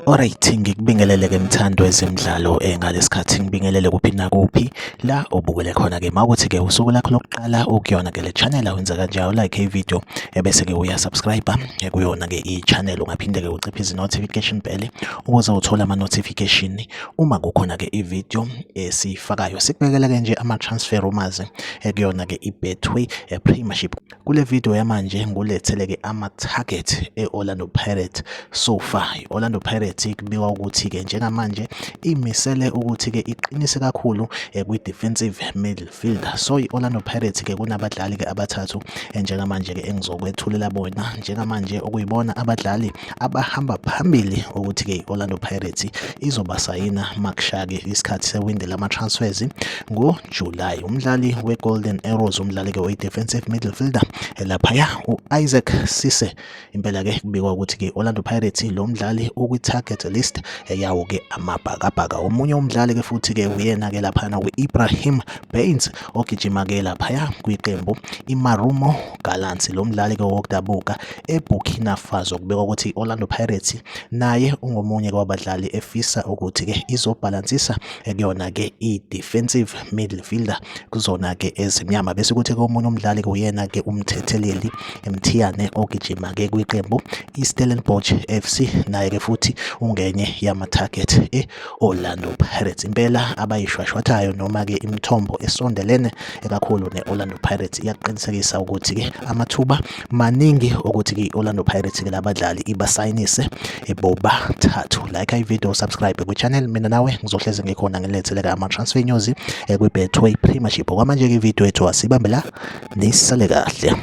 Alright, ngikubingelele-ke mthandi wezemidlalo ngalesikhathi ngibingelele kuphi nakuphi la obukele khona-ke mawukuthi-ke usuku lakho lokuqala ukuyona-ke le channel awenza kanjalo like i-video ebese-ke uyasubscribe kuyona-ke i-channel ungaphinde-ke uciphe izi-notification bell ukuze uthole ama-notification uma kukhona-ke i-video esiyifakayo. Sikubekela-ke nje ama-transfer rumors kuyona-ke i-Betway Premiership. Kule video yamanje ngulethele-ke ama-target e-Orlando Pirates so far. I-Orlando Pirates kubikwa ukuthi-ke njengamanje imisele ukuthi-ke iqinise kakhulu kwi-defensive midfielder. So i-Orlando Pirates-ke kunabadlali-ke abathathu njengamanje-ke engizokwethulela bona njengamanje okuyibona abadlali abahamba phambili ukuthi-ke i-Orlando Pirates izobasayina makushaya-ke isikhathi sewindi lama-transfers ngoJuly. Umdlali we-Golden Arrows, umdlali-ke oyi-defensive midfielder laphaya u-Isaac Sise. Impela-ke kubikwa ukuthi-ke i-Orlando Pirates lo mdlali ukwi-target list yawo-ke amabhakabhaka. Omunye umdlali-ke futhi-ke uyena-ke laphana u-Ibrahim Baines ogijima-ke laphaya kwiqembu iMarumo Gallants. Lo mdlali-ke wokudabuka eBurkina Faso kubikwa ukuthi i-Orlando Pirates naye ungomunye wabadlali efisa ukuthi-ke izobhalansisa kuyona-ke i-defensive midfielder kuzona-ke ezimnyama. Bese kuthi komunye umdlali kuyena-ke uMthetheleli Mthiyane ogijima-ke kwiqembu i-Stellenbosch FC naye-ke futhi ungenye yama-target e-Orlando Pirates. Impela abayishwashwathayo noma-ke imithombo esondelene kakhulu ne-Orlando Pirates iyaqinisekisa ukuthi-ke amathuba maningi ukuthi-ke i-Orlando Pirates-ke labadlali ibasayinise bobathathu. Like i-video, subscribe kwi-channel. Mina nawe ngizohlezi ngikhona ngilethele ama-transfer news kwi-Betway Premiership. Okwamanje-ke ividiyo yethu asibambe la, nisale kahle.